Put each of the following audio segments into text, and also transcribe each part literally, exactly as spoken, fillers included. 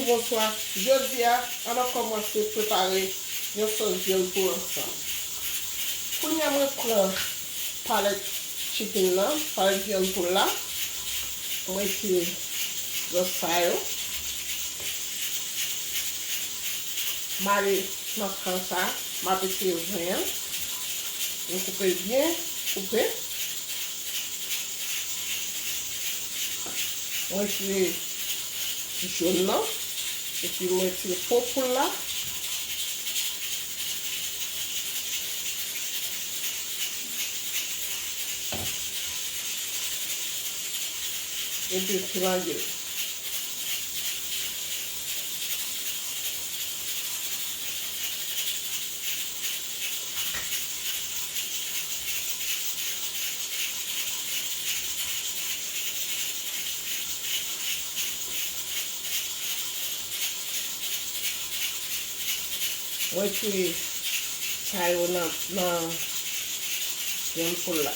Bonswa. Jodi a, ann nou kòmanse prepare yon sòs vyann poul ansanm. Kounye a, mwen pran palèt chicken nan, palèt vyann poul la. Mwen retire grès sa yo. M ale nan kan sa, m ap retire ven an. Mwen koupe l byen koupe. Mwen retire jòn nan, epi mwen retire po poul la. Epi m filanje l. Mwen retire sa yo nan, nan vyann poul la.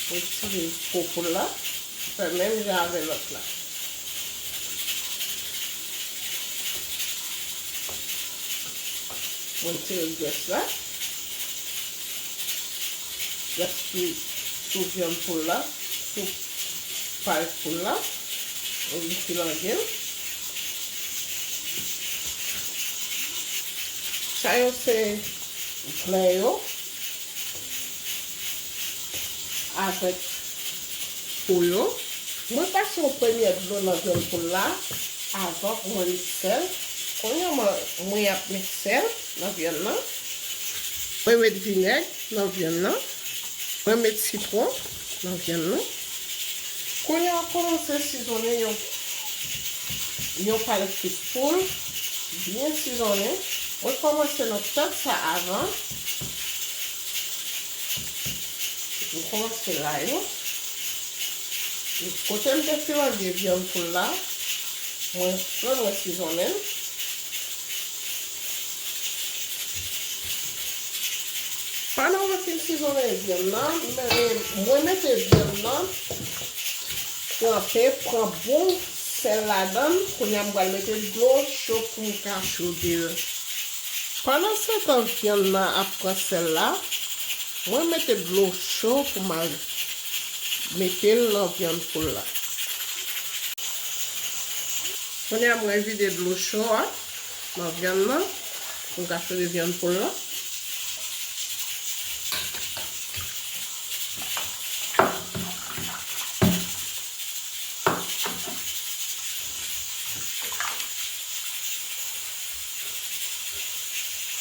Mwen retire po poul la. Fè menm jan avè lòt la. Mwen retire grès la. Grès ki sou vyann poul la, sou palèt poul la. Mwen vin filanje l. Sa yo se ven yo. Avèk po yo. Mwen pase yon premyè dlo nan vyann poul la avan pou mwen met sèl. Kounye a mwen, mwen ap met sèl nan vyann nan. Mwen met vinèg nan vyann nan. Mwen met sitwon nan vyann nan. Kounye a, kòmanse sizonnen yon, yon palèt fis poul byen sizonnen. Mwen kòmanse nan tèt sa avan. Mwen kòmanse la yo. Kote m te filanje vyann poul la, mwen pran, mwen sizonnen l. Pandan mwen fin sizonnen vyann nan, mwen, mwen mete vyann nan tranpe, pran bon sèl ladan l. Kounye a, m pral mete dlo cho pou m ka chode l. Pandansetan, vyann nan ap pran sèl la, mwen mete dlo cho pou m al mete l nan vyann poul la. Kounye a, mwen vide dlo cho a nan vyann nan pou m ka fere vyann poul la.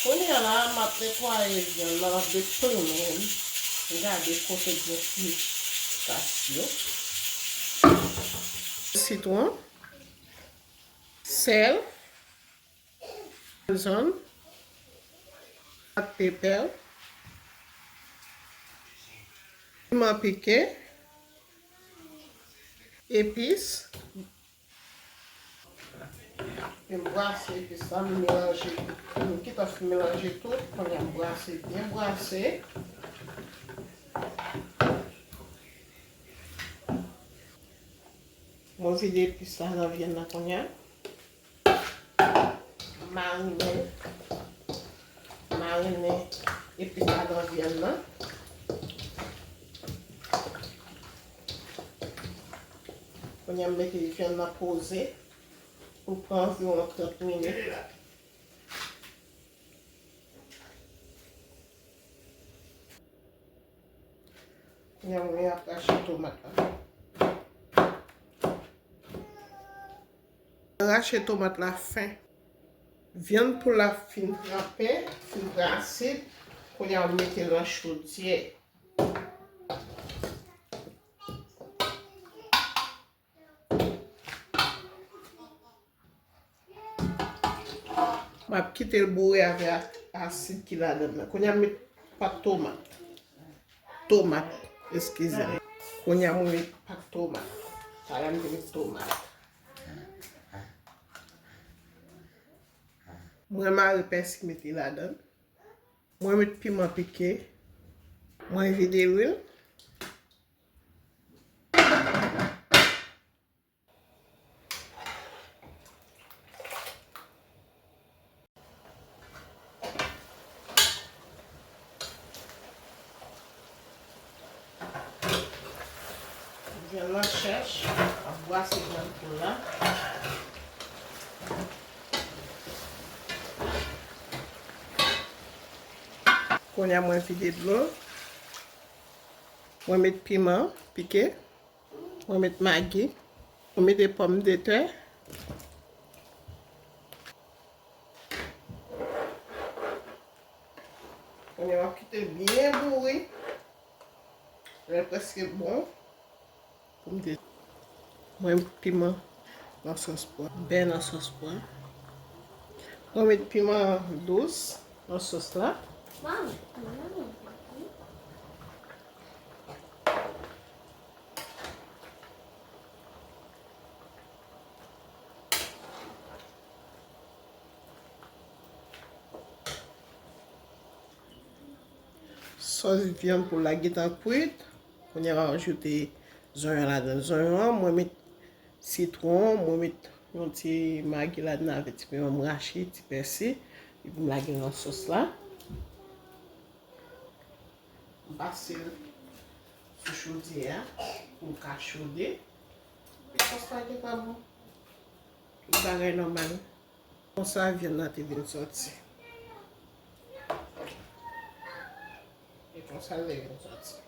Kounye a la, m ap netwaye vyann nan, m ap deplimen l. Gade kote gen ti kras yo. Sitwon, sèl, jòn, black pepper, piman pike, epis. M brase epis la, m melanje. M kite l fin melanje tout. Kounye a m brase, byen brase. Mwen vide epis la nan vyann nan kounye a. Marinen. Marinen epis la nan vyann nan. Kounye a m mete vyann nan poze pou l pran anviwon trant minit. Kounye a mwen ap rache tomat la. Rache tomat la fen. Vyann poul la fin tranpe, fin brase. Kounye a mete l nan chodyè. M ap kite l boure avè a-, asid ki ladan l la. Kounye a m met pat tomat. Tomat, eskize m. Kounye a mwen met pat tomat. Talè m te met tomat. Mwen mare pèsi mete ladan l. Mwen met piman pike. Mwen vide lwil. Nan chèch, ap brase vyann poul la. Kounye a mwen vide dlo. Mwen met piman pike. Mwen met magi. Mwen mete pòmdetè. Kounye a m ap kite l byen bouri. Lè l prèske bon, pou m te... Mwen met piman nan sòs pwa. Bè nan sòs pwa. Mwen met piman dous nan sòs la. Sòs vyann poul la gentan kwit. Kounye a m ap ajoute zonyon ladan. Zonyon an, mwen met sitwon, mwen met yon ti magi ladan avèk ti piman m rache, ti pèsi. Epi m lage nan sòs la. M pase l sou chodyè a pou l ka chode. Epi sòs la gentan bon. Tout bagay nòmal. Konsa vyann nan te vin sòti. E konsa l te vin sòti.